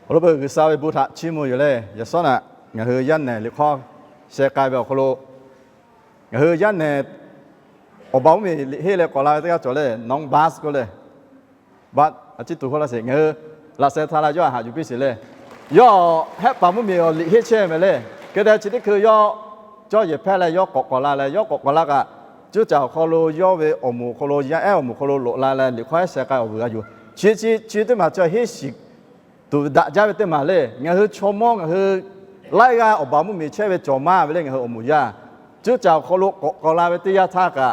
Awˬ lawn peuˬ G'uiˬsha ve bon htaꞈ chiˇ mvuh yoˬ leh, yaꞈ shawˉ naꞈ ngaˬ hui yaˇ nehˬ liꞈ hk'awˇ sheh k'ai ve awˬ hk'aw lo, ngaˬ hui yaˇ nehˬ awˬ ba mvuhˇmiˬ liꞈ henˇ leh k'awꞈ la ve teˇ g'aˇ cawˬ leh, nawˉ baˆ k'oˆ leh, baˆ a ciˉ tuˬ hk'oˆ laˇ sheˍ, ngaˬ hui laꞈ sheh htaˇ la yawˇ htaꞈ haꞈ yuˬ piˇ sheˍ leh, yawˇ Hehˆ paˍ mvuhˇmiˬ awˬ liꞈ henˇ chehˇ ve leh, hk'e te chi teˇ hkui yawˇ cawˇ yehˬ hpehˇ leh yawˇ k'awꞈ k'awꞈ la leh, yawˇ k'awꞈ k'awꞈ la kaꞈ, cuˇ caˍ awˬ hk'aw lo yawˇ ve awˬ moˍ awˬ hk'aw lo, yaˇ ehˉ awˬ moˍ awˬ hk'aw lo loꞈ la leh liꞈ hk'awˇ ehˉ sheh k'ai awˬ vuiˬ g'a yuˬ. Chi chi chi teˇ maˬ chi henˇ shiˍ tuˬ daꞈ jaˇ ve teˇ maˬ leh, ngaˬ hui chaw mawˇ ngaˬ hui laiˉ g'aˇ awˬ ba mvuhˇmiˬ chehˇ ve cawˬ maˇ ve leh ngaˬ hui awˬ moˍ yaˇ, cuˇ caˍ awˬ hk'aw lo k'awꞈ k'awꞈ la ve teˇ yanˇ htaˇ kaꞈ,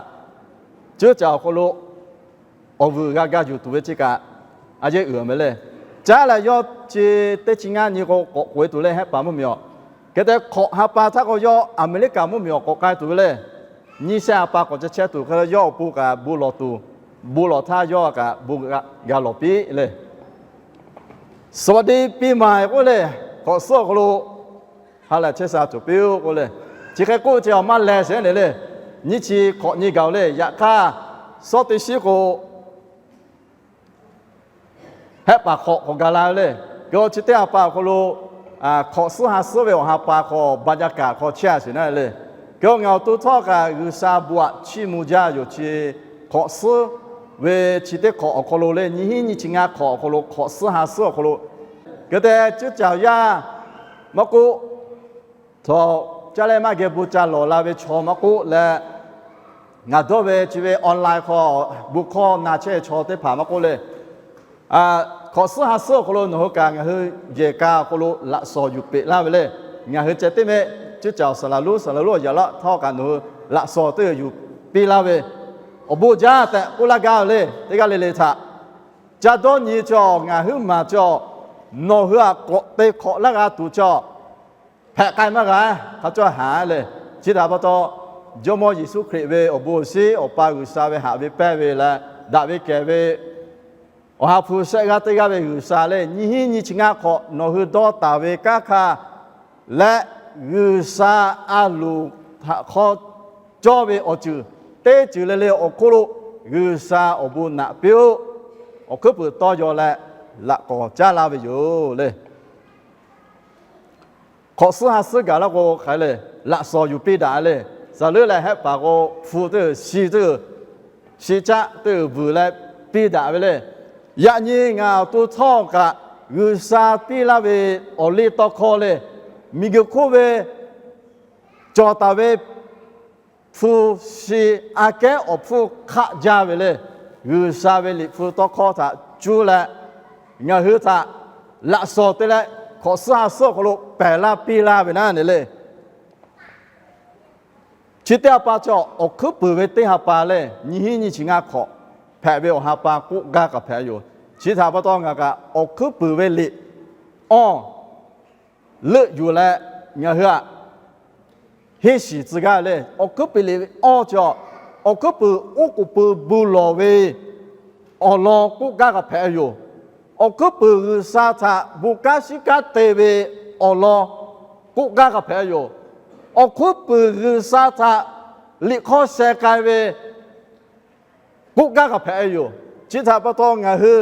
cuˇ caˍ awˬ hk'aw lo awˬ vuiˬ g'a gaˇ yuˬ tuˬ ve chi kaꞈ, a yehˉ uiˍ ve leh, caˉ leh yawˇ chi teˇ chi ngaˇ nyi k'o k'awꞈ k'oꞈ e tuˬ leh Hehˆ paˍ mvuhˇmiˬ awˬ, hk'e te hk'awꞈ ha pa htaˇ k'o yawˇ Aˍmeˍriˆkaˍ mvuhˇmiˬ awˬ k'awꞈ k'ai tuˬ ve leh, nyiˇ shehˆ ha pa k'awꞈ ca chehˇ tuˬ hk'e yawˇ awˬ pon kaꞈ bon lawˬ tuˬ, bon lawˬ htaˇ yawˇ kaꞈ bon g'a lawˬ piˇ leh, สวัสดีปีใหม่ k'oˆ leh, hk'awꞈ suhˉ awˬ hk'aw lo ha lehˬ chehˇ sha cawˬ piˇ-oˆ k'oˆ leh, chi hk'e k'oˆ ve chi awˬ maˇ leh sheˍ leh leh, nyiˇ chi hk'awꞈ nyi gaˬ-oˬ leh, yaꞈ hk'aˇ, suhˉ teˇ shiˉ k'o, Hehˆ paˍ hk'awꞈ k'awꞈ gaˬ la ve leh, k'o chi teˇ ha pa awˬ hk'aw lo hk'awꞈ suhˉ ha suhˉ ve awˬ ha pa hk'aw บรรยากาศ hk'aw chehˇ a sheˍ naˉ leh, k'o ngaˬ awˬ to htawˇ kaꞈ G'uiˬsha bon aꞈ chiˇ mvuh jaˇ yoˬ. Chi hk'awꞈ suhˉ ve chi teˇ hk'awꞈ awˬ hk'aw lo leh, nyiˇ hinˉ nyiˇ chi ngaˇ hk'awꞈ awˬ hk'aw lo, hk'awꞈ suhˉ ha suhˉ awˬ hk'aw lo, hk'e te cuˇ caˍ awˬ yaˇ maˇ k'oˆ, htawnˍ caˇ leh maˇ geh bon ca lawˬ la ve chaw maˇ k'oˆ leh, ngaˬ dawˇ ve chi ve online hk'aw bon hkawˇ na chehˇ ve chaw teˇ hpaˍ maˇ k'oˆ leh, hk'awꞈ suhˉ ha suhˉ awˬ hk'aw lo nawˬ hui kaꞈ ngaˬ hui yehˬ ka awˬ hk'aw lo laꞈ shawnˍ yuˬ peꞈ laˇ ve leh, ngaˬ hui ceh teˇ mehˆ cuˇ caˍ awˬ saˍ laˍ lonˉ saˍ laˍ lonˉ awˬ yaꞈ laˇ htawˇ kaꞈ nawˬ hui laꞈ shawnˍ teˇ g'aˇ yuˬ piˇ laˇ ve, awˬ bon jaˇ tehꞈ k'oˆ laˇ gaˇ ve leh, teˇ g'aˇ le le htaꞈ ca dawˇ nyi chi ngaˬ huiˉ maˬ chi nawˬ hui aꞈ k'awꞈ te hk'awꞈ laˇ g'a tuˬ chi hpehꞈ k'ai maˇ g'a, hk'a cawˇ haˍ leh, chi htaꞈ pa taw, Jawˇmawˇ Yeˍsuˆ Hkriꞈ ve awˬ bon awˬ shinˉ Awˬ pa G'uiˬsha ve haꞈ ve pehnˇ ve leh daꞈ ve kehˬ ve Awˬ ha hpu shehˆ g'aˇ teˇ g'aˇ ve G'uiˬsha leh, nyiˇ hinˉ nyiˇ chi ngaˇ hk'awꞈ nawˬ hui dawˇ taˍ ve kanˉ hk'aˇ leh, G'uiˬsha a loˍ htaꞈ hk'aw cawˇ ve awˬ ceuˬ teˇ ceuˬ le le awˬ hk'oˆ lo G'uiˬsha awˬ bon naꞈ piˇ-oˆ. Awˬ hkuiˉ puiˍ tawˇ yaw leh laꞈ k'awꞈ caˉ laˇ ve yoˬ le. Hk'awꞈ suhˉ ha suhˉ gaˬ laˇ k'o hk'aˬ le, laꞈ shawnˍ yuˬ piˇ daꞈ le. Saˍ leuˉ leh Hehˆ paˍ k'o, hpu teˇ g'uiˬ shi teˇ g'uiˬ, shi caˆ teˇ g'uiˬ vuiˬ leh piˇ daꞈ ve le. Yaꞈ nyi ngaˬ awˬ to htawˇ kaꞈ G'uiˬsha piˇ laˇ ve awˬ liˇ tawˇ hkawˇ le, miˬguiˬ hk'oˆ ve cawˬ taˍ ve hpu shi aꞈ kehˉ awˬ hpfuhˇ hk'aˆ jaˇ ve le. G'uiˬsha ve Liꞈ hpu tawˇ hkawˇ htaꞈ cuˇ leh ngaˬ hui htaꞈ laꞈ shawnˍ te leh hk'awꞈ suhˉ ha suhˉ awˬ hk'aw lo pehˬ laˇ piˇ laˇ ve naˉ ne le. Chi teˇ ha pa chaw awˬ hkuiˉ puiˍ ve teˇ ha pa leh, nyiˇ hinˉ nyiˇ chi ngaˇ hk'awꞈ hpehꞈ ve awˬ ha pa k'oˆ gaˇ kaꞈ hpehꞈ yoˬ. Chi htaꞈ pa taw ngaˬ kaꞈ awˬ hkuiˉ puiˍ ve liꞈ awˇ leuˆ yuˬ leh ngaˬ hui aꞈ henˇ shiˍ tcuh gaˇ le. Awˬ hkuiˉ puiˍ liꞈ awˇ chaw, awˬ hkuiˉ puiˍ oˉ k'oˍ pui bu lawˬ ve awˬ lawn k'oˆ gaˇ kaꞈ hpehꞈ yoˬ. Awˬ hkuiˉ puiˍ G'uiˬsha htaꞈ bon kanˉ shiˉ kanˉ te ve awˬ lawn k'oˆ gaˇ kaꞈ hpehꞈ yoˬ. Awˬ hkuiˉ puiˍ G'uiˬsha htaꞈ liꞈ hk'awˇ sheh k'ai ve k'oˆ gaˇ kaꞈ hpehꞈ yoˬ. Chi htaꞈ pa taw ngaˬ hui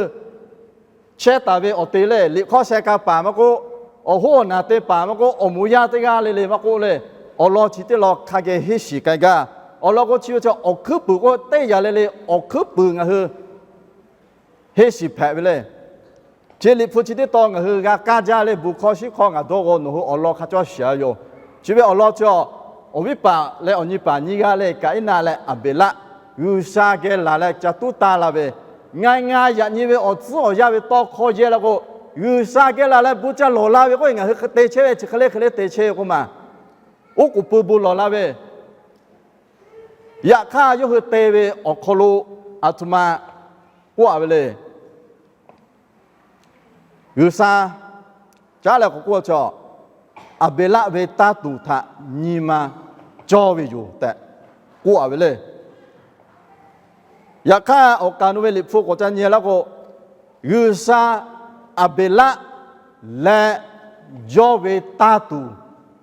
chehˇ taˍ ve awˬ te lehˬ, liꞈ hk'awˇ sheh k'ai paˍ maˇ k'oˆ, awˬ hoˉ awˬ naˬ te paˍ maˇ k'oˆ, awˬ moˍ yaˇ teˇ g'aˇ le le maˇ k'oˆ leh, awˬ lawn chi teˇ lawn hk'a geh henˇ shiˍ k'ai gaˇ. Awˬ lawn k'o chi ve chaw awˬ hkuiˉ puiˍ k'o teˇ yanˇ le le awˬ hkuiˉ puiˍ ngaˬ hui henˇ shiˍ hpehꞈ ve le. Chi liꞈ hpu chi teˇ tawn ngaˬ hui g'a kaˇ jaˇ leh, bon hkawˇ shiˉ hkawˇ ngaˬ dawˇ k'o nawˬ hui awˬ lawn hk'a cawˇ shiˍ-a yoˬ. Chi ve awˬ lawn chi, awˬ viˉ paˍ leh awˬ nyi paˍ nyiˇ g'aˇ leh Kaˍiˉnaˆ leh Aˍbeˍlaˆ G'uiˬsha geh laˬ leh ca tuˉ taˇ la ve, ngaˬ ngaˬ yaꞈ nyi ve awˬ tcuhˉ awˬ yanˇ ve tawˇ hkawˇ yehˇ la k'o, G'uiˬsha geh laˬ leh bon ca lawˬ la ve k'oˆ ve ngaˬ hui te chehˇ ve chi hk'e le hk'e le te chehˇ ve k'oˆ ma, oˉ k'oˍ pui bon lawˬ la ve, yaꞈ hk'aˇ yawˇ hui te ve awˬ hk'aw lo aˬ htoꞈ ma k'oˆ-a ve le. G'uiˬsha caˉ leh k'awꞈ k'oˆ chaw, Aˍbeˍlaˆ ve taˇ tuˬ htaꞈ nyi ma cawˇ ve yoˬ tehꞈ k'oˆ-a ve le. Yaꞈ hk'aˇ awˬ kaˍ nu ve liꞈ hpu k'awꞈ ca nyi laˇ k'o, G'uiˬsha Aˍbeˍlaˆ leh yawˇ ve taˇ tuˬ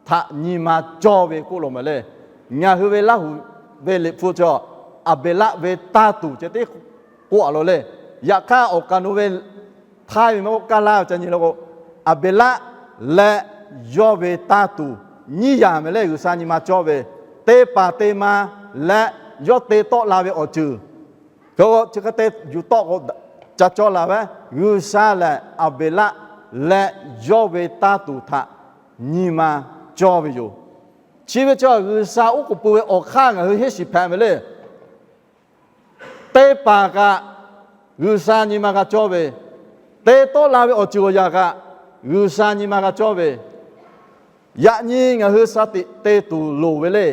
htaꞈ nyi ma cawˇ ve k'oˆ lo ma le. Ngaˬ hui ve Laˇ huˍ ve liꞈ hpu chaw, Aˍbeˍlaˆ ve taˇ tuˬ ceh tiˉ k'oˆ-a lo le. Yaꞈ hk'aˇ awˬ kaˍ nu ve htaiˇ ve maˇ k'oˆ, kaˇ laˇ ve ca nyi laˇ k'o, Aˍbeˍlaˆ leh yawˇ ve tanˇ tuˬ nyiˇ yanˇ mehˍ leh G'uiˬsha nyi ma cawˇ ve, te paˍ te ma leh yawˇ te tawˆ la ve awˬ ceuˬ, k'o chi hk'e te yuˬ tawˆ k'o, ca cawˇ la ve, G'uiˬsha lehˬ Aˍbeˍlaˆ leh yawˇ ve tanˇ tuˬ htaꞈ nyi ma cawˇ ve yoˬ. Chi ve chi G'uiˬsha oˉ k'oˍ pui ve awˬ hk'aˇ ngaˬ hui henˇ shiˍ hpehꞈ ve le. Te paˍ kaꞈ G'uiˬsha nyi ma g'a cawˇ ve, te tawˆ la ve awˬ ceuˬ awˬ yanˇ kaꞈ G'uiˬsha nyi ma g'a cawˇ ve, yaꞈ nyi ngaˬ hui shaˍ tiꞈ te tuˬ loˍ ve le.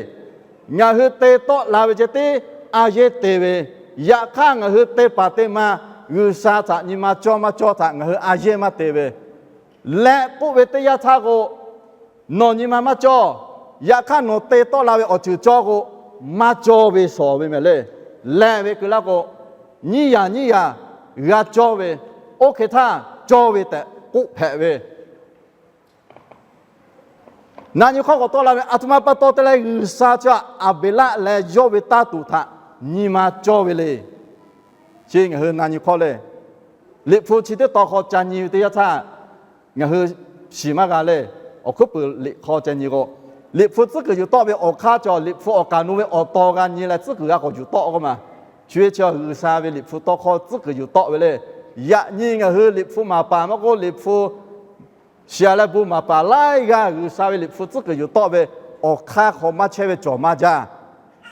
Ngaˬ hui te tawˆ la ve ceh tiˉ a yeˇ te ve, yaꞈ hk'aˇ ngaˬ hui te paˍ te ma G'uiˬsha htaꞈ nyi ma cawˇ maˇ cawˇ htaꞈ ngaˬ hui a yeˇ maˇ te ve leh k'oˆ ve teˇ yanˇ htaˇ k'o, nawˬ nyi ma maˇ cawˇ, yaꞈ hk'aˇ nawˬ te tawˆ la ve awˬ ceuˬ cawˇ k'o, maˇ cawˇ ve shawˍ ve mehˍ le. Lehˬ ve keu laˇ k'o, nyiˇ yanˇ nyiˇ yanˇ g'a cawˇ ve, oˇ hk'e htaˇ cawˇ ve tehꞈ k'oˆ hpehꞈ ve. Na nyi hk'aw k'awꞈ tawˆ la ve, aˬ htoꞈ ma pa taw te leh G'uiˬsha chi Aˍbeˍlaˆ leh yawˇ ve tanˇ tuˬ htaꞈ nyi ma cawˇ ve le. Chi ngaˬ hui na nyi hk'aw le, Liꞈ hpu chi teˇ tawn hk'aw ca nyi ve teˇ yanˇ htaˇ, ngaˬ hui shiˍ maˇ g'a le. Awˬ hkuiˉ puiˍ liꞈ hk'aw ca nyi k'o, Liꞈ hpu tcuhˉ kuiˬ yuˬ tawˆ ve awˬ hk'aˇ cawˬ, Liꞈ hpu awˬ kaˍ nu ve awˬ taw g'a nyi leh tcuhˉ kuiˬ g'a k'awꞈ yuˬ tawˆ k'oˆ ma. Chi ve chi G'uiˬsha ve Liꞈ hpu tawˇ hkawˇ tcuhˉ kuiˬ yuˬ tawˆ ve le. Yaꞈ nyi ngaˬ hui Liꞈ hpu maˍ paˍ maˇ k'oˆ, Liꞈ hpu shiˍ a leh bon maˍ paˍ laiˉ g'aˇ G'uiˬsha ve Liꞈ hpu tcuhˉ kuiˬ yuˬ tawˆ ve awˬ hk'aˇ hk'aw maˇ chehˇ ve cawˬ maˇ jaˇ.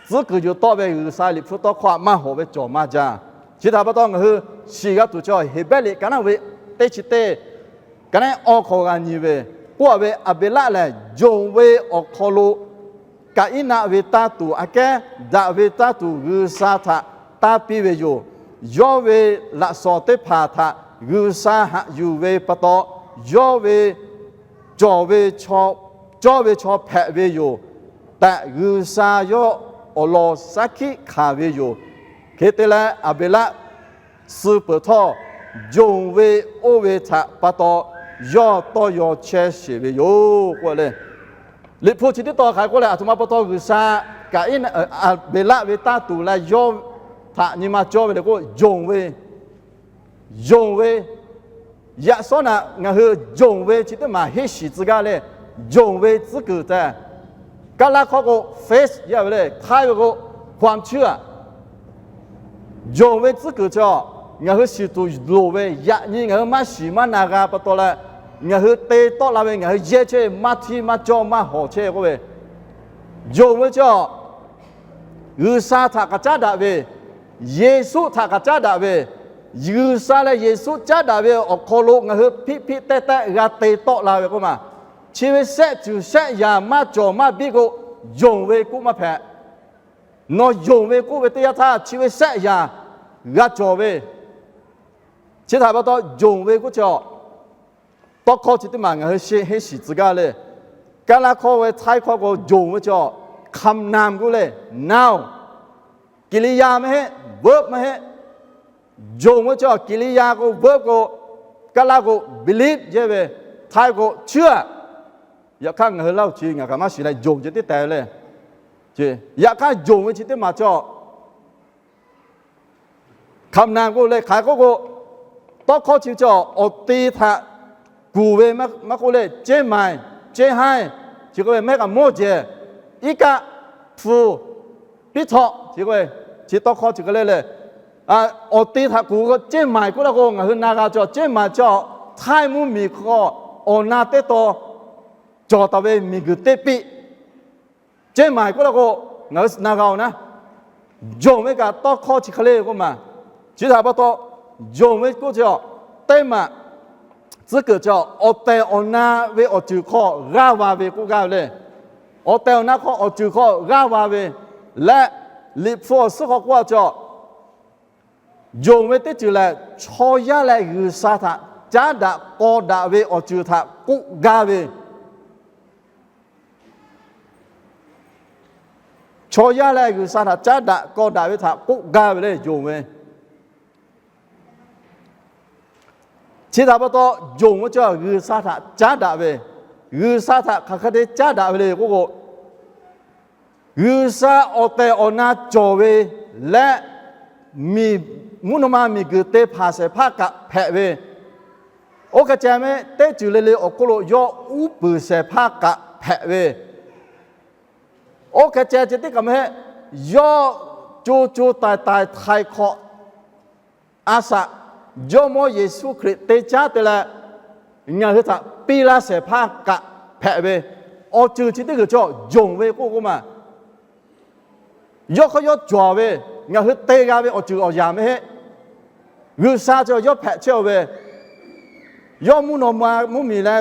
Tcuhˉ kuiˬ yuˬ tawˆ ve G'uiˬsha Liꞈ hpu tawˇ hkawˇ htaꞈ maˇ hawˍ ve cawˬ maˇ jaˇ. Chi htaꞈ pa taw ngaˬ hui shiˍ g'a tuˬ cawˬ, Heˍbrehˇ liꞈ ka naˉ ve teˇ chi teˇ, ka naˉ awˇ hk'aw g'a nyi ve, k'oˆ a ve, Aˍbeˍlaˆ lehˬ yonˍ ve awˬ hk'aw lo Kaˍiˉnaˆ ve tanˇ tuˬ aꞈ kehˉ daꞈ ve tanˇ tuˬ G'uiˬsha htaꞈ tanˇ piˇ ve yoˬ. Yawˇ ve laꞈ shawnˍ teˇ hpaˍ htaꞈ G'uiˬsha haꞈ yuˬ ve pa taw, yawˇ ve cawˬ ve, cawˇ ve chaw hpehꞈ ve yoˬ tehꞈ, G'uiˬsha yawˇ awˬ lawn shaˉ hkiˆ hkanˍ ve yoˬ. Hk'e te leh, Aˍbeˍlaˆ suh peuˬ htawˇ, yonˍ ve oˇ ve htaꞈ pa taw yawˇ tawˇ yaw chehˇ sheˍ ve yoˬ k'oˆ le. Liꞈ hpu chi teˇ tawn hk'aˬ hk'e k'oˆ leh, aˬ htoꞈ ma pa taw G'uiˬsha Kaˍiˉnaˆ, Aˍbeˍlaˆ ve tanˇ tuˬ leh yawˇ htaꞈ nyi ma cawˇ ve le k'o, yonˍ ve, yonˍ ve, yaꞈ shawˉ naꞈ ngaˬ hui yonˍ ve chi teˇ maˬ henˇ shiˍ tcuh gaˇ le. Yonˍ ve tcuhˉ kuiˬ tehꞈ, Kaˇlaˇ hkawˇ k'o faith yaˇ ve le, Htaiˇ ve k'o ความเชื่อ Yonˍ ve tcuhˉ kuiˬ chi, ngaˬ hui shiˍ tuˬ loˍ ve, yaꞈ nyi ngaˬ hui maˇ shiˍ maˇ na g'a pa taw leh, ngaˬ hui te tawˆ la ve ngaˬ hui yehˇ chehˇ maˇ htiˇ maˇ cawˇ maˇ hawˍ chehˇ k'oˆ ve, yonˍ ve chi G'uiˬsha htaꞈ k'aꞈ caˉ daꞈ ve, Yeˍsuˆ htaꞈ k'aꞈ caˉ daꞈ ve, G'uiˬsha leh Yeˍsuˆ caˉ daꞈ ve awˬ hk'aw lo ngaˬ hui hpiˆ hpiˆ tehˇ tehˆ g'a te tawˆ la ve k'oˆ ma. Chi ve shehˆ ceuˬ shehˆ yaꞈ maˇ cawˬ maˇ biˇ k'o, yonˍ ve k'oˆ maˇ hpehꞈ. Nawˬ yonˍ ve k'oˆ ve teˇ yanˇ htaˇ chi ve shehˆ yaꞈ g'a cawˬ ve, chi htaꞈ pa taw yonˍ ve k'oˆ chi, tawˇ hkawˇ chi teˇ maˬ ngaˬ hui henˇ shiˍ tcuh gaˇ le. Kaˇlaˇ hkawˇ ve Htaiˇ hkawˇ k'o yonˍ ve chi, คำนาม k'oˆ le, noun, กิริยา maˇ heˆ, verb maˇ heˆ. Yonˍ ve chi กิริยา k'o verb k'o, Kaˇlaˇ k'o believe yehˇ ve, Htaiˇ k'o เชื่อ. Yaꞈ hk'aˇ ngaˬ hui laˇ oˬ chi ngaˬ kaꞈ maˇ shiˍ leh yonˍ ceh tiˉ te le. Yaꞈ hk'aˇ yonˍ ve chi teˇ maˬ chi คำนาม k'oˆ le. Hk'aˬ hk'e k'oˆ k'o, tawˇ hkawˇ chi chi awˬ te htaꞈ kuˬ ve maˇ k'oˆ le, เชียงใหม่, เชียงราย, chi k'oˆ ve mehˉ kaꞈ mawˇ jehˬ, iˉ kaˆ, hpu, piˉ htawˆ, chi k'oˆ ve, chi tawˇ hkawˇ chi hk'e le le. Awˬ te htaꞈ kuˬ ve k'o เชียงใหม่ k'oˆ la k'o ngaˬ hui na g'a cawˬ, เชียงใหม่ chi Htaiˇ mvuhˇmiˬ hk'aw awˬ na teˇ taw cawˬ taˍ ve miˬguiˬ teˇ piˆ เชียงใหม่ k'oˆ la k'o, ngaˬ hui na g'a oˬ naˉ, yonˍ ve kaꞈ tawˇ hkawˇ chi hk'e le k'oˆ ma. Chi htaꞈ pa taw, yonˍ ve k'oˆ chi, teˇ maˬ tcuhˉ kuiˬ chi awˬ tehˬ awˬ na ve awˬ ceuˬ hk'aw g'aˇ va ve k'oˆ gaˇ ve le. Awˬ tehˬ awˬ na hk'aw awˬ ceuˬ hk'aw g'aˇ va ve leh, Liꞈ hpu awˬ suhˉ hk'aw k'oˆ a chi, yonˍ ve teˇ ceuˬ lehˬ, chaw yaˇ leh G'uiˬsha htaꞈ caˉ daꞈ k'aw daꞈ ve awˬ ceuˬ htaꞈ k'oˆ gaˇ ve, chaw yaˇ leh G'uiˬsha htaꞈ caˉ daꞈ k'aw daꞈ ve htaꞈ k'oˆ gaˇ ve le yonˍ ve. Chi htaꞈ pa taw, yonˍ ve chi G'uiˬsha htaꞈ caˉ daꞈ ve, G'uiˬsha htaꞈ hk'aˬ hk'e te caˉ daꞈ ve le k'oˆ k'o, G'uiˬsha awˬ tehˬ awˬ na cawˬ ve leh, mvuhˇ naw ma miˬguiˬ te hpanˍ shehˍ hpaˇ kaꞈ hpehꞈ ve, Oˇ hk'e ceh mehˆ teˇ ceuˬ le le awˬ hk'oˆ lo yawˇ uˉ peunˍ shehˍ hpaˇ kaꞈ hpehꞈ ve, oˇ hk'e ceh ceh tiˉ kaꞈ mehˆ, yawˇ co co taiˍ taiˍ htaiˍ hk'awꞈ a shaꞈ, Jawˇmawˇ Yeˍsuˆ Hkriꞈ te caˉ te leh ngaˬ hui htaꞈ piˇ laˇ shehˍ hpaˇ kaꞈ hpehꞈ ve, awˬ ceuˬ chi teˇ g'uiˬ chaw yonˍ ve k'oˆ k'o maˬ, yawˇ hk'aˇ yawˇ cawˬ ve, ngaˬ hui te g'a ve awˬ ceuˬ awˬ yanˍ mehˆ heˆ. G'uiˬsha chi yawˇ hpehꞈ chehˇ-oˬ ve, yawˇ mvuhˇ naw ma mvuhˇmiˬ leh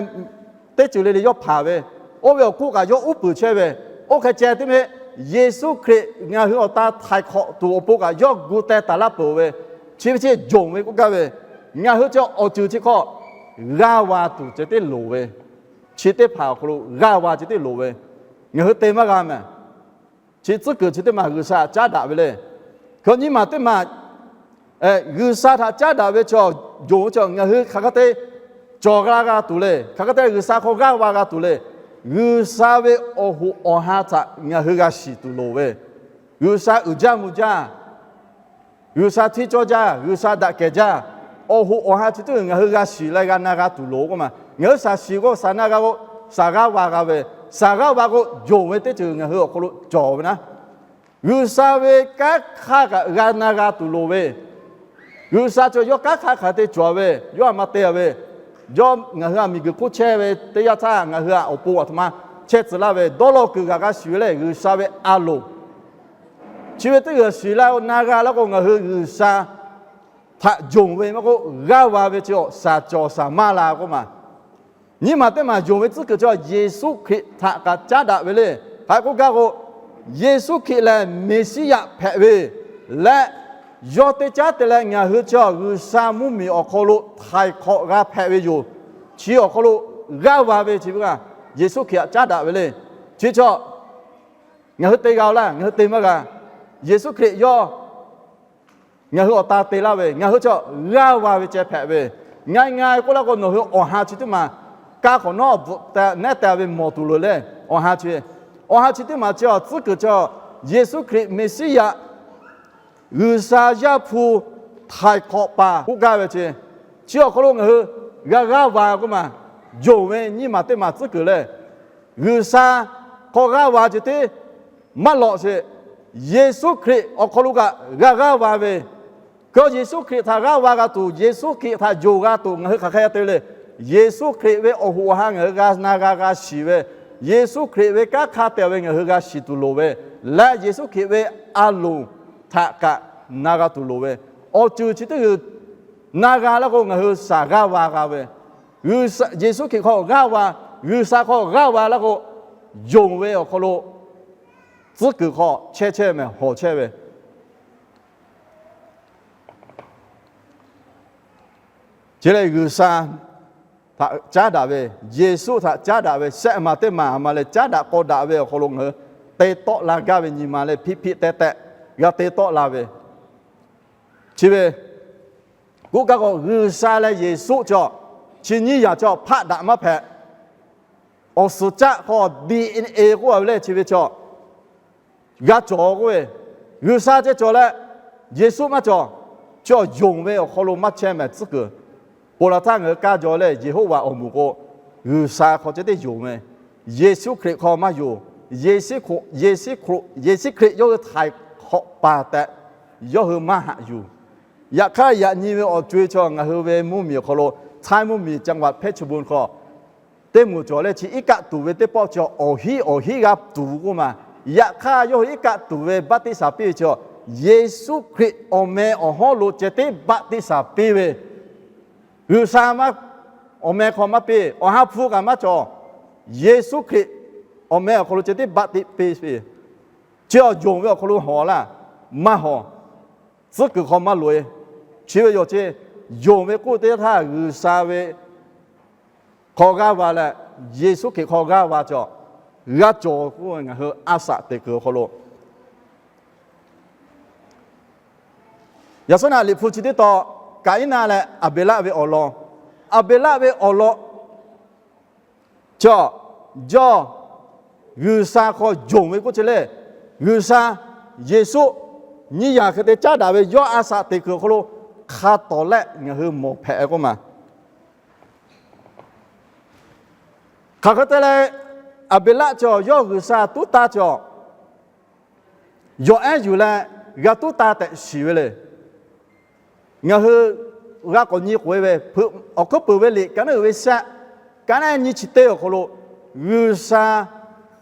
teˇ ceuˬ le le yawˇ hpanˍ ve, oˇ ve awˬ hk'oˆ kaꞈ yawˇ uˉ peunˍ chehˇ ve, oˇ hk'e ceh teˇ mehˆ, Yeˍsuˆ Hkriꞈ ngaˬ hui awˬ ta htaiˍ hk'awꞈ tuˬ awˬ pon kaꞈ yawˇ gu teh taˍ laˇ peuˬ ve, chi ve chi yonˍ ve k'oˆ gaˇ ve, ngaˬ hui chi awˬ ceuˬ chi hk'aw g'aˇ va tuˬ ceh tiˉ loˍ ve, chi teˇ hpaˍ awˬ hk'aw lo g'aˇ va ceh tiˉ loˍ ve, ngaˬ hui te maˇ g'a mehˍ. Chi tcuhˉ kuiˬ chi teˇ maˬ G'uiˬsha htaꞈ caˉ daꞈ ve le. Hk'e nyiˇ maˬ teˇ maˬ, G'uiˬsha htaꞈ caˉ daꞈ ve chaw, yonˍ ve chaw ngaˬ hui hk'aˬ hk'e te cawˬ g'a g'a tuˬ le, hk'aˬ hk'e te G'uiˬsha hk'aw g'aˇ va g'a tuˬ le. G'uiˬsha ve awˬ hoꞈ awˬ ha htaꞈ ngaˬ hui g'a shiˍ tuˬ loˍ ve, G'uiˬsha uiˍ jaˇ mvuh jaˇ, G'uiˬsha hteˇ cawˇ jaˇ, G'uiˬsha daꞈ kehˬ jaˇ, awˬ hoꞈ awˬ ha chi teˇ g'uiˬ ngaˬ hui g'a shiˍ leh g'a na g'a tuˬ loˍ k'oˆ ma. Ngaˬ hui shaˍ shiˍ k'o shaˍ na g'a k'o, shaˍ g'aˇ va g'a ve, shaˍ g'aˇ va k'o yonˍ ve teˇ ceuˬ ngaˬ hui awˬ hk'aw lo cawˬ ve naˉ, G'uiˬsha ve kanˉ hk'aˇ kaꞈ g'a na g'a tuˬ loˍ ve, G'uiˬsha chaw yawˇ kanˉ hk'aˇ hk'aˬ te cawˬ ve, yawˇ a ma te ve, yawˇ ngaˬ hui a miˬguiˬ hk'oˆ chehˇ ve teˇ yanˇ htaˇ ngaˬ hui a awˬ pon aˬ htoꞈ ma chehˇ tcuh laˇ ve dawˇ law kuiˬ g'aꞈ g'a shiˍ ve lehˬ G'uiˬsha ve a loˍ. Chi ve teˇ g'uiˬ shiˍ laˇ na g'a laˇ k'o ngaˬ hui G'uiˬsha htaꞈ yonˍ ve maˇ k'oˆ g'aˇ va ve chi shaˍ cawˬ shaˍ maˇ la k'oˆ ma. Nyiˇ maˬ teˇ maˬ yonˍ ve tcuhˉ kuiˬ chi Yeˍsuˆ Hkriꞈ htaꞈ kaꞈ caˉ daꞈ ve le. Hk'aˬ hk'e k'oˆ gaˇ k'o, Yeˍsuˆ Hkriꞈ lehˬ Meˍsiˉyaꞈ hpehꞈ ve leh, yawˇ te caˉ te leh ngaˬ hui chi G'uiˬsha mvuhˇmiˬ awˬ hk'aw lo htaiˍ hk'awꞈ g'a hpehꞈ ve yoˬ. Chi awˬ hk'aw lo g'aˇ va ve chi ve kaꞈ Yeˍsuˆ Hkriꞈ htaꞈ caˉ daꞈ ve le. Chi chaw ngaˬ hui te g'a-o laˇ, ngaˬ hui te maˇ g'a. Yeˍsuˆ Hkriꞈ yawˇ ngaˬ hui awˬ ta te laˇ ve, ngaˬ hui chaw g'aˇ va ve ceh hpehꞈ ve, nga nga k'oˆ laˇ k'o nawˬ hui awˬ ha chi teˇ maˬ kaˇ hk'awꞈ nawˉ bvuhꞈ nehˉ te ve mawˬ tuˬ loˍ le. Awˬ ha chi, awˬ ha chi teˇ maˬ chi tcuhˉ kuiˬ chi Yeˍsuˆ Hkriꞈ Meˍsiˉyaꞈ G'uiˬsha Yaˇ hpu htaiˍ hk'awꞈ paˍ k'oˆ gaˇ ve chi, chi awˬ hk'aw lo ngaˬ hui g'a g'aˇ va k'oˆ ma. Yonˍ ve nyiˇ maˬ teˇ maˬ tcuhˉ kuiˬ le. G'uiˬsha hk'aw g'aˇ va ceh tiˉ maˇ lawꞈ sheˍ, Yeˍsuˆ Hkriꞈ awˬ hk'aw lo kaꞈ g'a g'aˇ va ve, hk'e Yeˍsuˆ Hkriꞈ htaꞈ g'aˇ va g'a tuˬ, Yeˍsuˆ Hkriꞈ htaꞈ yonˍ g'a tuˬ ngaˬ hui hk'aˬ hk'e te ve le. Yeˍsuˆ Hkriꞈ ve awˬ hoꞈ awˬ ha ngaˬ hui g'a na g'a g'a shiˍ ve, Yeˍsuˆ Hkriꞈ ve kanˉ hk'a te ve ngaˬ hui g'a shiˍ tuˬ loˍ ve, leh Yeˍsuˆ Hkriꞈ ve a loˍ htaꞈ kaꞈ na g'a tuˬ loˍ ve, awˬ ceuˬ chi teˇ g'uiˬ na g'a laˇ k'o ngaˬ hui shaˍ g'aˇ va g'a ve, Yeˍsuˆ Hkriꞈ hk'aw g'aˇ va, G'uiˬsha hk'aw g'aˇ va laˇ k'o, yonˍ ve awˬ hk'aw lo tcuhˉ kuiˬ hk'aw chehˇ chehˇ mehˍ hawˬ chehˇ ve Chi lehˬ G'uiˬsha htaꞈ caˉ daꞈ ve, Yeˍsuˆ htaꞈ caˉ daꞈ ve, shehˆ maˬ teˇ maˬ a ma leh caˉ daꞈ k'aw daꞈ ve awˬ hk'aw lo ngaˬ hui te tawˆ la gaˇ ve nyi ma leh hpiˇ hpiˇ teh teh g'a te tawˆ la ve, chi ve k'oˆ gaˇ k'o G'uiˬsha leh Yeˍsuˆ chaw chi nyiˇ yaˬ chaw hpaˆ daꞈ maˇ hpehꞈ. Awˬ suhˍ caˆ hk'aw D N A k'oˆ ve lehˬ chi ve chaw g'a cawˬ k'oˆ ve, G'uiˬsha ceh cawˬ leh Yeˍsuˆ maˇ cawˬ. Chi awˬ yonˍ ve awˬ hk'aw lo maˇ chehˇ mehˍ tcuhˉ kuiˬ. Ponˬ laˬ htaˇ ngaˬ hui kaˇ jaw leh Yeˍhoˆvaꞈ awˬ moˍ k'o, G'uiˬsha hk'aw ceh tiˉ yonˍ ve, Yeˍsuˆ Hkriꞈ hk'aw maˇ yonˍ. Yeˍsuˆ Hkriꞈ yawˇ hui htaiˍ hk'awꞈ paˍ tehꞈ yawˇ hui maˇ haꞈ yuˬ. Yaꞈ hk'aˇ yaꞈ nyi ve awˬ co-e chaw ngaˬ hui ve mvuhˇmiˬ awˬ hk'aw lo, China mvuhˇmiˬ จังหวัดเพชรบูรณ์ hk'aw teˇ moˍ cawˬ leh chi iˉ kaˆ tuˬ ve teˇ pawˆ chi awˬ hiˉ awˬ hiˉ g'a tuˬ k'oˆ ma. Yaꞈ hk'aˇ yawˇ hui iˉ kaˆ tuˬ ve baˆtiˆsaˬ piˇ ve chi Yeˍsuˆ Hkriꞈ awˬ meh awˬ hawˉ lo ceh tiˉ baˆtiˆsaˬ piˇ ve, G'uiˬsha maˇ awˬ meh hk'aw maˇ piˇ, Awˬ ha hpu kaꞈ maˇ cawˬ. Yeˍsuˆ Hkriꞈ awˬ meh awˬ hk'aw lo ceh tiˉ baˆtiˆ piˇ ve, chi awˬ yonˍ ve awˬ hk'aw lo hawˬ laˇ, maˇ hawˬ. Tcuhˉ kuiˬ hk'aw maˇ loꞈ-e. Chi ve yoˬ ceh, yonˍ ve k'oˆ teˇ htaˇ G'uiˬsha ve hk'aw g'aˇ va leh, Yeˍsuˆ Hkriꞈ hk'aw g'aˇ va cawˬ, g'a cawˬ k'oˆ ve ngaˬ hui a shaꞈ teꞈ kuiˬ awˬ hk'aw lo Yaꞈ shawˉ naˆ Liꞈ hpu chi teˇ tawn, Kaˍiˉnaˆ leh Aˍbeˍlaˆ ve awˬ lawn. Aˍbeˍlaˆ ve awˬ lawn chaw, yawˇ G'uiˬsha hk'aw yonˍ ve k'oˆ ceh lehˬ, G'uiˬsha, Yeˍsuˆ nyiˇ yaˬ hk'e te caˉ daꞈ ve yawˇ a shaꞈ teꞈ kuiˬ awˬ hk'aw lo hk'a tawˍ lehˆ ngaˬ hui mawˬ hpehꞈ k'oˆ ma. Hk'aˬ hk'e te leh, Aˍbeˍlaˆ cawˬ yawˇ G'uiˬsha tuˉ taˇ cawˬ, yawˬ ehˉ yuˬ leh g'a tuˉ taˇ tehꞈ shiˍ ve le. Ngaˬ hui g'a k'awꞈ nyi k'oꞈ-e ve, awˬ hkuiˉ peuˬ ve liꞈ ka naˉ uiˍ ve shaˆ, ka naˉ nyi chi teˇ awˬ hk'aw lo, G'uiˬsha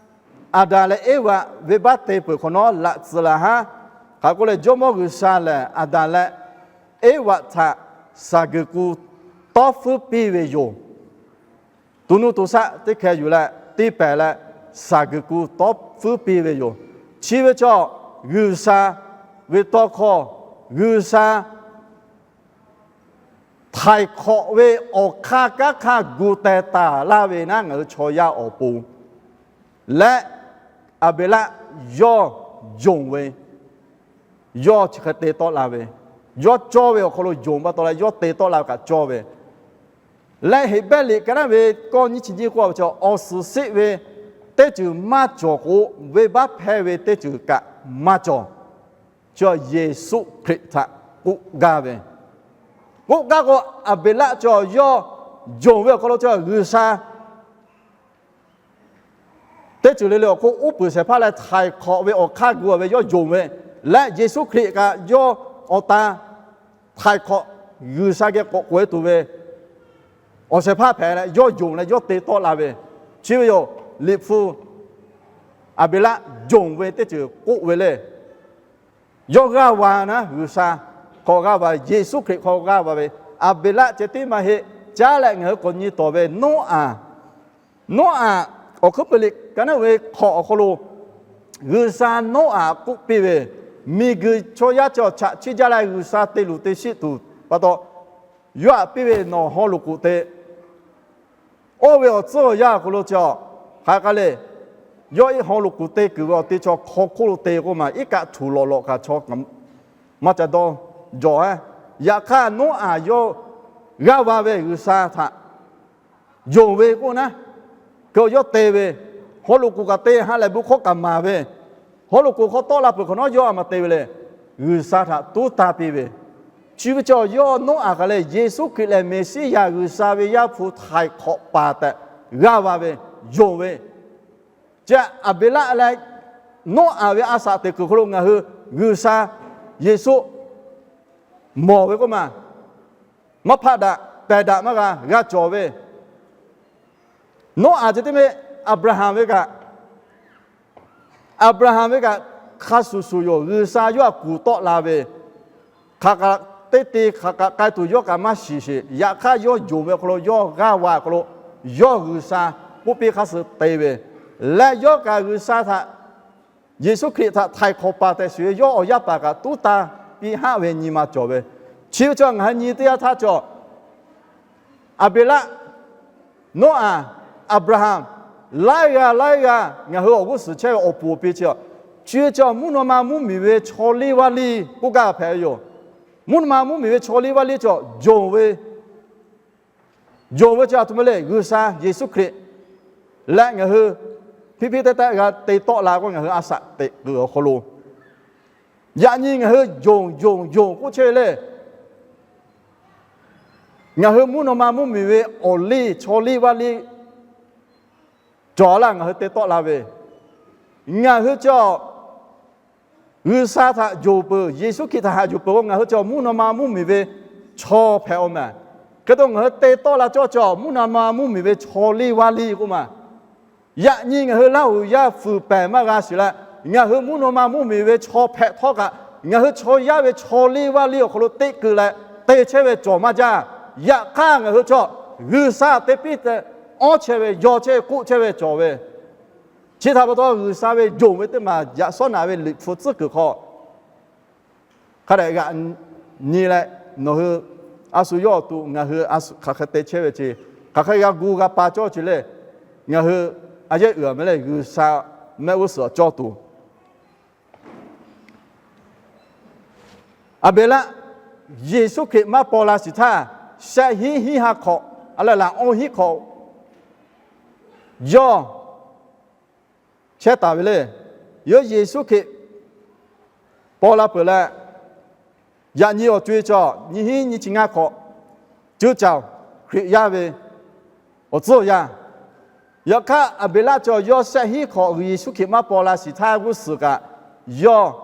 Aˍdanˍ leh Eˇvaꞈ venˇbaˆ te peuˬ hk'awꞈ nawˉ laꞈ tcuh laˬ haˉ. Hk'aˬ k'oˆ leh, Jawˇmawˇ G'uiˬsha lehˬ Aˍdanˍ leh Eˇvaꞈ htaꞈ saˍ guiˬ ku tawˇ feuˉ piˇ ve yoˬ. To nuˇ to shaˆ teˇ hkeh yuˬ leh teˇ pehˍ leh, saˍ guiˬ ku tawˇ feuˉ piˇ ve yoˬ. Chi ve chaw, G'uiˬsha ve tawˇ hkawˇ, G'uiˬsha htaiˍ hk'awꞈ ve awˬ hk'aˇ kanˉ hk'aˇ gu teh taˍ laˇ ve naˉ, ngaˬ hui chaw yaˇ awˬ pon leh, Aˍbeˍlaˆ yawˇ yonˍ ve, yawˇ chi hk'e te tawˆ la ve, yawˇ cawˇ ve awˬ hk'aw lo yonˍ pa taw leh yawˇ te tawˆ la ve kaꞈ cawˇ ve. Leh Heˍbrehˇ liꞈ ka naˉ ve kawˇ nyiˇ chi nyiˇ k'oˆ ve chaw, awˬ suhˍ seˆ ve teˇ ceuˬ maˇ cawˬ k'o, venˇbaˆ hpehˇ ve teˇ ceuˬ kaꞈ maˇ cawˬ. Chaw Yeˍsuˆ Hkriꞈ htaꞈ k'oˆ gaˇ ve, k'oˆ gaˇ k'o, Aˍbeˍlaˆ chaw yawˇ yonˍ ve awˬ hk'aw lo chaw G'uiˬsha teˇ ceuˬ le le awˬ hk'oˆ uˉ peunˍ shehˍ hpaˇ leh htaiˍ hk'awꞈ ve awˬ hk'aˇ gu ve yawˇ yonˍ ve, leh Yeˍsuˆ Hkriꞈ kaꞈ yawˇ awˬ ta htaiˍ hk'awꞈ G'uiˬsha geh k'awꞈ k'oꞈ-e tuˬ ve awˬ shehˍ hpaˇ hpehꞈ leh yawˇ yonˍ leh yawˇ te tawˆ la ve. Chi ve yoˬ, Liꞈ hpu Aˍbeˍlaˆ yonˍ ve teˇ ceuˬ k'oˆ ve le. Yawˇ g'aˇ va naˉ, G'uiˬsha hk'aw g'aˇ va, Yeˍsuˆ Hkriꞈ hk'aw g'aˇ va ve, Aˍbeˍlaˆ ceh tiˉ maˇ heˆ. Caˉ leh ngaˬ hui k'awꞈ nyi tawˍ ve Noˉaꞈ, Noˉaꞈ awˬ hkuiˉ peuˬ liꞈ ka naˉ ve hk'awꞈ awˬ hk'aw lo, G'uiˬsha Noˉaꞈ k'oˆ piˇ ve, miˬguiˬ chaw yaˇ cawˬ chaꞈ chiˇ jaˇ leh G'uiˬsha te luˬ te sheˆ tuˬ pa taw, yawˇ htaꞈ piˇ ve, nawˬ haw loꞈ k'oˍ te, oˇ ve awˬ tcuhˉ awˬ yanˇ awˬ hk'aw lo cawˬ, hk'aˬ hk'e le, yawˇ iˉ haw loꞈ k'oˍ te kuiˬ ve awˬ te chaw hk'aw hk'oˆ lo te k'oˆ ma, iˉ kaˆ htuꞈ lawꞈ lawꞈ kaꞈ chaw maˇ ca dawˇ jawˬ-e. Yaꞈ hk'aˇ Noˉaꞈ yawˇ g'aˇ va ve G'uiˬsha htaꞈ yonˍ ve k'oˆ naˉ, hk'e yawˇ te ve, haw loꞈ k'oˍ kaꞈ te ha lehˬ bon hkawˇ kaꞈ maˍ ve, haw loꞈ k'oˍ hk'aw tawˆ la peuˬ hk'awꞈ nawˉ yawˇ a ma te ve le, G'uiˬsha htaꞈ tuˉ taˇ piˇ ve. Chi ve chaw yawˇ Noˉaꞈ kaꞈ lehˬ Yeˍsuˆ Hkriꞈ lehˬ Meˍsiˉyaꞈ G'uiˬsha ve Yaˇ hpu htaiˍ hk'awꞈ paˍ tehꞈ g'aˇ va ve, yonˍ ve. Chi Aˍbeˍlaˆ leh Noˉaꞈ ve a shaꞈ teꞈ kuiˬ hk'aw lo ngaˬ hui G'uiˬsha Yeˍsuˆ mawˬ ve k'oˆ ma, maˇ hpaˆ daꞈ pehˬ daꞈ maˇ g'a g'a cawˬ ve. Noˉaꞈ ceh tiˉ meh Aˍbraˍhanˍ ve kaꞈ, Aˍbraˍhanˍ ve kaꞈ hk'a shuˍ shuˍ yoˬ, G'uiˬsha yawˇ htaꞈ kuˬ tawˆ la ve, hk'aˬ kaꞈ teˇ te hk'aˬ kaꞈ k'ai tuˬ yawˇ kaꞈ maˇ shiˍ sheˍ. Yaꞈ hk'aˇ yawˇ yonˍ ve awˬ hk'aw lo yawˇ g'aˇ va awˬ hk'aw lo yawˇ G'uiˬsha k'oˆ piˇ hk'a shuˍ te ve, leh yawˇ kaꞈ G'uiˬsha htaꞈ, Yeˍsuˆ Hkriꞈ htaꞈ htaiˍ hk'awꞈ paˍ tehꞈ shiˍ ve yawˇ awˬ yaˇ paˍ kaꞈ tuˉ taˇ piˇ haˆ ve nyi ma cawˬ ve. Chi ve chaw ngaˬ hui nyi teˇ yanˇ htaˇ cawˬ, Aˍbeˍlaˆ, Noˉaꞈ, Aˍbraˍhanˍ, laiˉ g'aˇ laiˉ g'aˇ ngaˬ hui awˬ g'uˇ suhˍ chehˇ ve awˬ puˍ awˬ pi chi, chi ve chaw mvuhˇ naw ma mvuhˇmiˬ ve chaw liˇ vaˇ liˇ k'oˆ gaˇ hpehꞈ ve yoˬ. Mvuhˇ naw ma mvuhˇmiˬ ve chaw liˇ vaˇ liˇ cawˬ yonˍ ve, yonˍ ve chi a htoꞈ ma le, G'uiˬsha Yeˍsuˆ Hkriꞈ leh ngaˬ hui hpiˇ hpiˇ teh teh g'a te tawˆ la k'o, ngaˬ hui a shaꞈ teꞈ kuiˬ awˬ hk'aw lo yaꞈ nyi ngaˬ hui yonˍ yonˍ yonˍ k'oˆ chehˇ ve le. Ngaˬ hui mvuhˇ naw ma mvuhˇmiˬ ve awˬ liˇ chaw liˇ vaˇ liˇ cawˬ laˇ ngaˬ hui te tawˆ la ve, ngaˬ hui cawˬ G'uiˬsha htaꞈ yonˍ peuˬ, Yeˍsuˆ Hkriꞈ htaꞈ haꞈ yuˬ peuˬ k'o, ngaˬ hui cawˬ mvuhˇ naw ma mvuhˇmiˬ ve chaw hpehꞈ-aw mehˍ. Hk'e te ngaˬ hui te tawˆ la cawˇ cawˬ mvuhˇ naw ma mvuhˇmiˬ ve chaw liˇ vaˇ liˇ k'oˆ ma. Yaꞈ nyi ngaˬ hui Laˇhuˍ yaˇ fuiˍ pehˍ maˇ g'a shiˍ leh, ngaˬ hui mvuhˇ naw ma mvuhˇmiˬ ve chaw hpehꞈ htawˇ kaꞈ, ngaˬ hui chaw yaˇ ve chaw liˇ vaˇ liˇ awˬ hk'aw lo teˇ keu leh te chehˇ ve cawˬ maˇ jaˇ. Yaꞈ hk'aˇ ngaˬ hui cawˬ G'uiˬsha te piˇ te awˇ chehˇ ve, yaw chehˇ ve, k'oˆ chehˇ ve cawˬ ve. Chi htaꞈ pa taw G'uiˬsha ve yonˍ ve teˇ maˬ yaꞈ shawˉ naꞈ ve Liꞈ hpu tcuhˉ kuiˬ hk'aw hk'a dehꞈ g'aꞈ nyi leh, nawˬ hui a shu yawˇ awˬ to ngaˬ hui a shu hk'aˬ hk'e te chehˇ ve ce, hk'aˬ hk'e g'a gu g'a pa cawˇ ce le, ngaˬ hui a yehˉ uiˍ a meh le, G'uiˬsha mehˆ g'uˇ suhˍ awˬ cawˇ tuˬ Aˍbeˍlaˆ Yeˍsuˆ Hkriꞈ maˇ paw la shiˍ htaˇ, shehˆ hinˉ hinˉ ha hk'awꞈ, a lehˬ laꞈ awˇ hinˉ hk'awꞈ yawˇ chehˇ taˍ ve le. Yawˇ Yeˍsuˆ Hkriꞈ paw la peuˬ leh, yaꞈ nyi awˬ co-e cawˬ nyiˇ hinˉ nyiˇ chi ngaˇ hk'awꞈ, cuˇ caˍ Hkriꞈ yaˇ ve awˬ tcuhˉ awˬ yanˇ Yaꞈ hk'aˇ, Aˍbeˍlaˆ chi yawˇ shehˆ hinˉ hk'awꞈ Yeˍsuˆ Hkriꞈ maˇ paw la shiˍ htaˇ g'uˇ suhˍ kaꞈ, yawˇ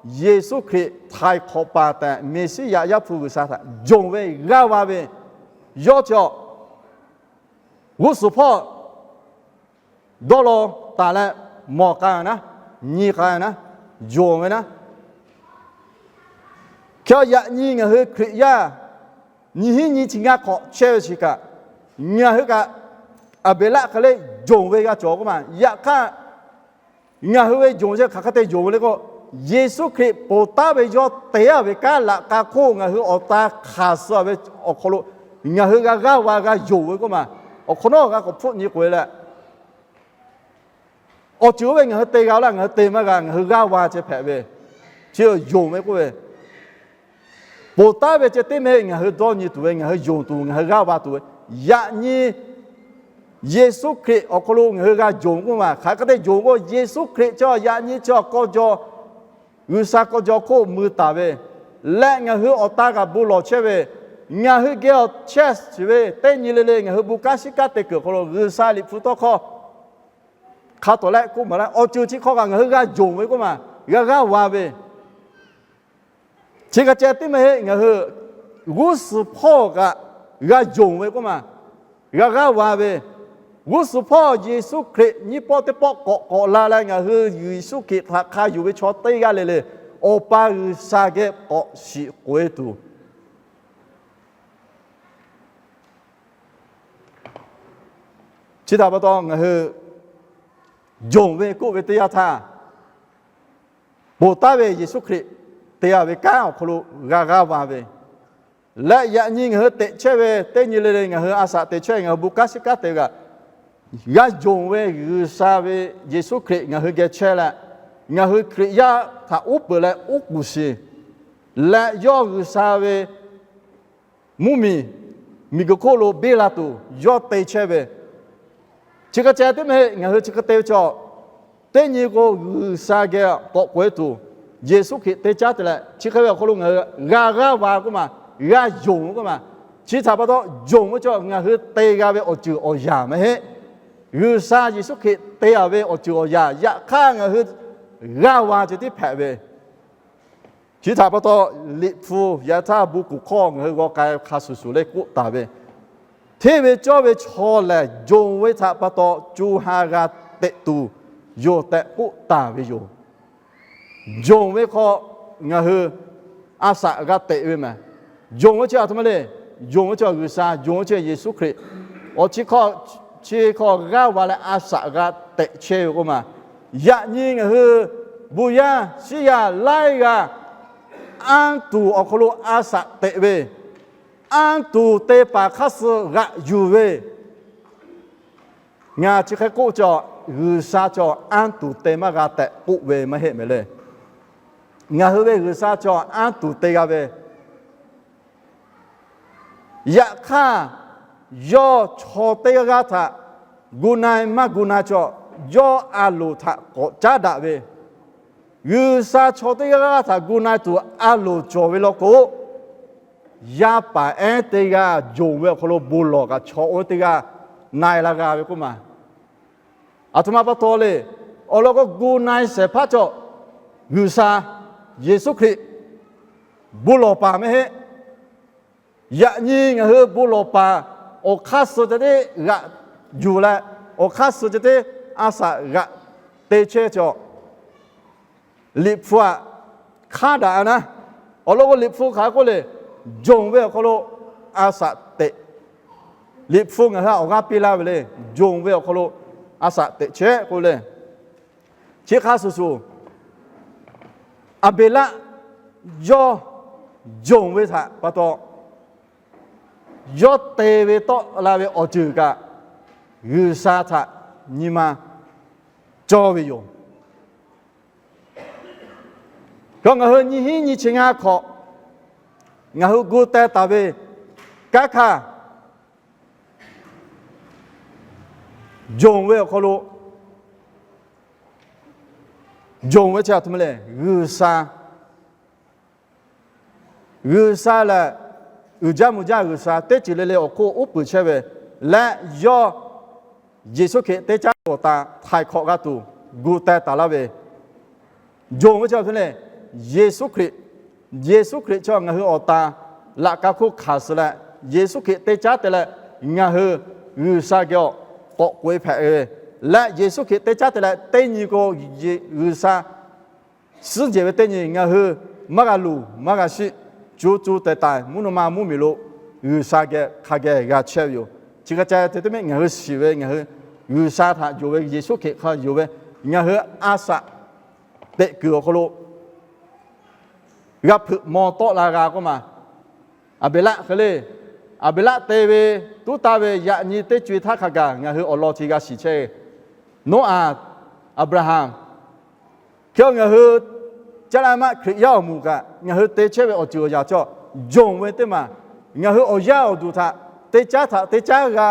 Yeˍsuˆ Hkriꞈ htaiˍ hk'awꞈ paˍ tehꞈ Meˍsiˉyaꞈ Yaˇ hpu G'uiˬsha htaꞈ yonˍ ve g'aˇ va ve, yawˇ chi g'uˇ suhˍ hpawˇ dawˇ law taˍ leh mawˬ k'ai naˉ, nyi k'ai naˉ, yonˍ ve naˉ. Hk'e yaꞈ nyi ngaˬ hui Hkriꞈ yaˇ nyiˇ hinˉ nyiˇ chi ngaˇ hk'awꞈ chehˇ ve chi kaꞈ, ngaˬ hui kaꞈ Aˍbeˍlaˆ hk'e le yonˍ ve g'a cawˬ k'oˆ ma. Yaꞈ hk'aˇ, ngaˬ hui ve yonˍ chi hk'aˬ hk'e te yonˍ ve le k'o, Yeˍsuˆ Hkriꞈ ponˬ taˉ ve yawˇ te a ve kanˉ laꞈ k'a hk'oˆ ngaˬ hui awˬ ta hkanˍ suh ve awˬ hk'aw lo ngaˬ hui g'a g'aˇ va g'a yonˍ ve k'oˆ ma. Awˬ hk'awꞈ nawˉ g'a k'awꞈ hpfuhˆ nyi k'oꞈ e leh, awˬ ceuˬ oˇ ve ngaˬ hui te g'a laˇ, ngaˬ hui te maˇ g'a, ngaˬ hui g'aˇ va ceh hpehꞈ ve, chi yonˍ ve k'oˆ ve, ponˬ taˉ ve ceh teˇ mehˆ ngaˬ hui dawˇ nyi tuˬ ve, ngaˬ hui yonˍ tuˬ, ngaˬ hui g'aˇ va tuˬ ve, yaꞈ nyi Yeˍsuˆ Hkriꞈ awˬ hk'aw lo ngaˬ hui g'a yonˍ k'oˆ ma. Hk'aˬ hk'e te yonˍ k'o, Yeˍsuˆ Hkriꞈ chi yaꞈ nyi chi awˬ kawˇ jaw, G'uiˬsha kawˇ jaw hk'oˆ mui taˍ ve leh ngaˬ hui awˬ ta kaꞈ bon lawˬ chehˇ ve, ngaˬ hui geh awˬ chehˇ shiˍ ve teˇ nyi le le ngaˬ hui bon kanˉ shiˉ kanˉ te kuiˬ awˬ hk'aw lo G'uiˬsha Liꞈ hpu tawˇ hkawˇ hk'a tawˍ leh k'oˆ maˍ leh, awˬ ceuˬ chi hk'aw kaꞈ ngaˬ hui g'a yonˍ ve k'oˆ ma, g'a g'aˇ va ve, chi hk'e ceh teˇ mehˆ heˆ ngaˬ hui g'uˇ suhˍ hpawˇ kaꞈ g'a yonˍ ve k'oˆ ma, g'a g'aˇ va ve, g'uˇ suhˍ hpawˇ Yeˍsuˆ Hkriꞈ nyiˇ pawˆ teˇ pawˆ k'awꞈ k'awꞈ la leh ngaˬ hui Yeˍsuˆ Hkriꞈ htaꞈ hk'a yonˍ ve chaw teˇ g'aˇ le le, Awˬ pa G'uiˬsha geh k'awꞈ shiˍ k'oꞈ e tuˬ, chi htaꞈ pa taw ngaˬ hui yonˍ ve k'oˆ ve teˇ yanˇ htaˇ, ponˬ taˉ ve Yeˍsuˆ Hkriꞈ te a ve kanˉ awˬ hk'aw lo g'a g'aˇ va ve, leh yaꞈ nyi ngaˬ hui teꞈ chehˇ ve teˇ nyi le le ngaˬ hui a shaꞈ teꞈ chehˇ ve, ngaˬ hui bon kanˉ shiˉ kanˉ te ve kaꞈ, g'a yonˍ ve G'uiˬsha ve Yeˍsuˆ Hkriꞈ ngaˬ hui geh chehˇ leh, ngaˬ hui Hkriꞈ yaˇ htaꞈ uˉ peunˍ leh uˉ k'uˍ shiˍ leh yawˇ G'uiˬsha ve mvuhˇmiˬ miˬguiˬ hk'oˆ lo biˇ la tuˬ yawˇ te chehˇ ve, chi hk'e ceh teˇ mehˆ heˆ ngaˬ hui chi hk'e te ve chaw, teˇ nyi k'o G'uiˬsha geh k'awꞈ k'oꞈ e tuˬ, Yeˍsuˆ Hkriꞈ te caˉ te leh chi hk'e ve awˬ hk'aw lo ngaˬ hui g'a g'aˇ va k'oˆ ma, g'a yonˍ ve k'oˆ ma. Chi htaꞈ pa taw, yonˍ ve chaw ngaˬ hui te g'a ve awˬ ceuˬ awˬ yanˍ maˇ heˆ. G'uiˬsha Yeˍsuˆ Hkriꞈ te a ve awˬ ceuˬ awˬ yanˍ yaꞈ hk'aˇ ngaˬ hui g'aˇ va ceh tiˉ hpehꞈ ve, chi htaꞈ pa taw, Liꞈ hpu yaꞈ htaˇ bon kuˬ hkawˇ ngaˬ hui g'aw k'ai hk'a shuˍ shuˍ le k'oˆ taˍ ve, hteˇ ve cawˇ ve chaw lehˬ, yonˍ ve htaꞈ pa taw co ha g'a teꞈ tuˬ yoˬ tehꞈ k'oˆ taˍ ve yoˬ. Yonˍ ve hk'aw ngaˬ hui a shaꞈ g'a teꞈ ve mehˍ. Yonˍ ve chi aˬ htoꞈ ma le. Yonˍ ve chi G'uiˬsha, yonˍ ve chi Yeˍsuˆ Hkriꞈ. Awˬ chi hk'aw, chi hk'aw g'aˇ va leh a shaꞈ g'a teꞈ chehˇ ve k'oˆ ma. Yaꞈ nyi ngaˬ hui bon yaˇ shiˉ yaˇ laiˉ g'aˇ anˇ tuˬ awˬ hk'aw lo a shaꞈ teꞈ ve, anˇ tuˬ te paˍ hk'aˇ suh g'aꞈ yuˬ ve, ngaˬ chi hk'e k'oˆ cawˬ, G'uiˬsha cawˬ anˇ tuˬ te maˇ g'a tehꞈ k'oˆ ve maˇ heˆ mehˍ le. Ngaˬ hui ve G'uiˬsha cawˬ anˇ tuˬ te g'a ve, yaꞈ hk'aˇ, yawˇ chaw teˇ g'aˇ g'aˇ htaꞈ gu na-e maˇ gu na-e cawˬ, yawˇ a loˍ htaꞈ k'awꞈ caˉ daꞈ ve, G'uiˬsha chaw teˇ g'aˇ g'aˇ htaꞈ gu na-e tuˬ a loˍ cawˬ ve law k'o, yaˇ paˍ ehˉ teˇ g'aˇ yonˍ ve awˬ hk'aw lo bon lawˬ kaꞈ chaw oˇ teˇ g'aˇ na-e la g'a ve k'oˆ ma. Aˬ htoꞈ ma pa taw le. Awˬ lawn k'o, gu na-e shehˍ hpaˇ cawˬ G'uiˬsha Yeˍsuˆ Hkriꞈ bon lawˬ paˍ maˇ heˆ. Yaꞈ nyi ngaˬ hui bon lawˬ paˍ awˬ hk'aˇ suh ceh tiˉ g'aꞈ yuˬ leh, awˬ hk'aˇ suh ceh tiˉ a shaꞈ g'aꞈ te chehˇ cawˬ. Liꞈ hpu aꞈ hk'aˉ daꞈ naˉ. Awˬ lawn k'o, Liꞈ hpu hk'aˬ hk'e k'oˆ le, yonˍ ve awˬ hk'aw lo a shaꞈ teꞈ. Liꞈ hpu ngaˬ hui awˬ g'aˇ piˇ laˇ ve le, yonˍ ve awˬ hk'aw lo a shaꞈ teꞈ chehˇ k'oˆ le. Chi hk'a shuˍ shuˍ, Aˍbeˍlaˆ yawˇ yonˍ ve htaꞈ pa taw, yawˇ te ve tawˆ la ve awˬ ceuˬ kaꞈ G'uiˬsha htaꞈ nyi ma cawˇ ve yoˬ. K'o ngaˬ hui nyiˇ hinˉ nyiˇ chi ngaˇ hk'awꞈ ngaˬ hui gu teh taˍ ve kanˉ htaˇ, yonˍ ve awˬ hk'aw lo, yonˍ ve chi aˬ htoꞈ ma le, G'uiˬsha, G'uiˬsha lehˬ uiˍ jaˇ mvuh jaˇ G'uiˬsha, teˇ ceuˬ le le awˬ hk'oˆ uˉ peunˍ chehˇ ve leh, yawˇ Yeˍsuˆ Hkriꞈ teˇ caˉ ve awˬ tan htaiˍ hk'awꞈ g'a tuˬ gu teh taˍ laˇ ve, yonˍ ve chi a htoꞈ le, Yeˍsuˆ Hkriꞈ, Yeˍsuˆ Hkriꞈ chi ngaˬ hui awˬ tan laꞈ ka hk'oˆ hkanˍ suh leh, Yeˍsuˆ Hkriꞈ teˇ caˉ te leh ngaˬ hui G'uiˬsha geh awˬ k'awꞈ k'oꞈ-e hpehꞈ ve leh, Yeˍsuˆ Hkriꞈ teˇ caˉ te leh teˇ nyi k'o, G'uiˬsha suhˉ jehˬ ve teˇ nyi ngaˬ hui maˇ g'a luˬ maˇ g'a shiˆ, co co taiˍ taiˍ mvuhˇ naw ma mvuhˇmiˬ lo G'uiˬsha geh hk'a geh g'a chehˇ ve yoˬ. Chi hk'a ca te teˇ mehˆ ngaˬ hui shiˍ ve, ngaˬ hui G'uiˬsha htaꞈ yonˍ ve, Yeˍsuˆ Hkriꞈ hk'a yonˍ ve, ngaˬ hui a shaꞈ teꞈ kuiˬ awˬ hk'aw lo g'a hpeuꞈ maw tawˆ la g'a k'oˆ ma, Aˍbeˍlaˆ hk'e le. Aˍbeˍlaˆ te ve, tuˉ taˇ ve yaꞈ nyi teˇ co-e htaˇ hk'a gaˬ ngaˬ hui awˬ lawn chi g'a shiˍ chehˇ ve, Noˉaꞈ, Aˍbraˍhanˍ, hk'e ngaˬ hui caˇ laˇ maˆ Hkriꞈ yaˇ awˬ moˍ kaꞈ ngaˬ hui te chehˇ ve awˬ ceuˬ awˬ yaꞈ cawˇ, yonˍ ve teˇ maˬ, ngaˬ hui awˬ yaˇ awˬ duˬ htaꞈ teˇ caˉ htaꞈ teˇ caˉ g'a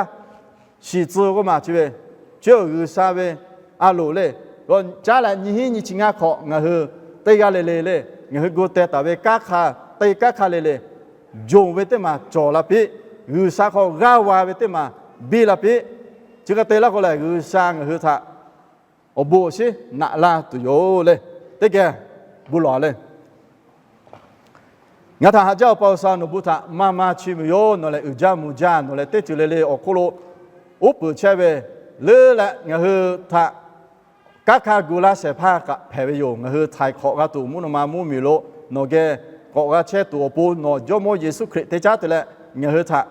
shiˍ tcuh k'oˆ ma chi ve, chi G'uiˬsha ve a loˍ le. Caˉ leh nyiˇ hinˉ nyiˇ chi ngaˇ hk'awꞈ ngaˬ hui teˇ g'aˇ le le le, ngaˬ hui gu teh taˍ ve kanˉ hk'a, teˇ kanˉ hk'a le le, yonˍ ve teˇ maˬ cawˬ la piˇ, G'uiˬsha hk'aw g'aˇ va ve teˇ maˬ biˇ la piˇ. Chi hk'e te laˇ k'o lehˬ, G'uiˬsha ngaˬ hui htaꞈ awˬ bon awˬ shinˉ naꞈ laˇ tuˬ yoˬ le. Teˇ geh bon lawˬ le. Ngaˬ htaꞈ haꞈ jaˇ-oˬ, Paˍ G'uiˬsha, nawˬ bon htaꞈ maˇ maˇ chiˇ mvuh yoˬ. Nawˬ lehˬ uiˍ jaˇ mvuh jaˇ, nawˬ lehˬ teˇ ceuˬ le le awˬ hk'oˆ lo uˉ peunˍ chehˇ ve leuˉ leh ngaˬ hui htaꞈ kanˉ hk'a gu laˇ shehˍ hpaˇ kaꞈ hpehꞈ ve yoˬ. Ngaˬ hui htaiˍ hk'awꞈ g'a tuˬ mvuhˇ naw ma mvuhˇmiˬ lo nawˬ geh k'awꞈ g'a chehˇ tuˬ awˬ pon nawˬ Jawˇmawˇ Yeˍsuˆ Hkriꞈ teˇ caˉ te leh ngaˬ hui htaꞈ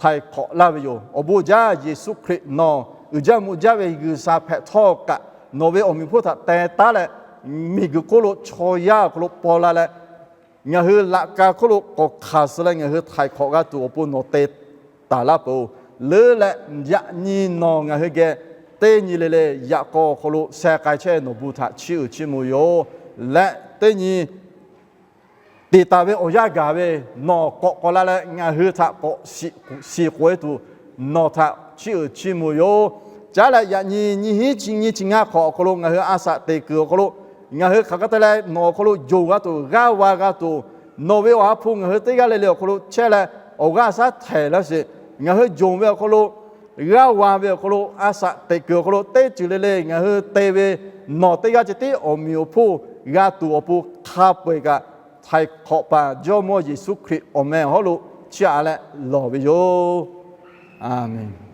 htaiˍ hk'awꞈ laˇ ve yoˬ. Awˬ bon jaˇ, Yeˍsuˆ Hkriꞈ nawˬ uiˍ jaˇ mvuh jaˇ ve G'uiˬsha hpehꞈ htawˇ kaꞈ nawˬ ve awˬ meꞈ awˬ hponˇ htaꞈ teh taˉ leh miˬguiˬ hk'oˆ lo chaw yaˇ awˬ hk'aw lo paw la leh, ngaˬ hui laꞈ ka hk'oˆ lo k'awꞈ hkanˍ suh leh ngaˬ hui htaiˍ hk'awꞈ g'a tuˬ awˬ pon nawˬ te taˍ laˇ peuˬ-oˬ. Leuˉ leh yaꞈ nyi nawˬ ngaˬ hui geh teˇ nyi le le yaꞈ k'aw awˬ hk'aw lo sheh k'ai chehˇ nawˬ bon htaꞈ chiˇ uiˍ chiˇ mvuh yoˬ. Leh teˇ nyi tiꞈ taˍ ve awˬ yanˇ gaˬ ve nawˬ k'awꞈ k'awꞈ la leh ngaˬ hui htaꞈ k'awꞈ shiˍ k'oꞈ-e tuˬ nawˬ htaꞈ chiˇ uiˍ chiˇ mvuh yoˬ. Caˉ leh yaꞈ nyi nyiˇ hinˉ chi nyiˇ chi ngaˇ hk'awꞈ awˬ hk'aw lo ngaˬ hui a shaꞈ teꞈ kuiˬ awˬ hk'aw lo ngaˬ hui hk'aˬ hk'e te leh nawˬ awˬ hk'aw lo yonˍ g'a tuˬ, g'aˇ va g'a tuˬ, nawˬ ve awˬ ha hpu ngaˬ hui teˇ g'aˇ le le awˬ hk'aw lo chehˇ leh awˬ g'aˇ shaˉ htehˍ laˇ sheˍ. Ngaˬ hui yonˍ ve awˬ hk'aw lo, g'aˇ va ve awˬ hk'aw lo, a shaꞈ teꞈ kuiˬ awˬ hk'aw lo teˇ ceuˬ le le ngaˬ hui te ve nawˬ teˇ g'aˇ ceh tiˉ awˬ meꞈ awˬ hponˇ g'a tuˬ awˬ pon hk'a peu-eˬ kaꞈ htaiˍ hk'awꞈ paˍ Jawˇmawˇ Yeˍsuˆ Hkriꞈ awˬ meh awˬ hawˉ lo chiˇ aꞈ leh lawˬ ve yoˬ. Aˍmenˍ.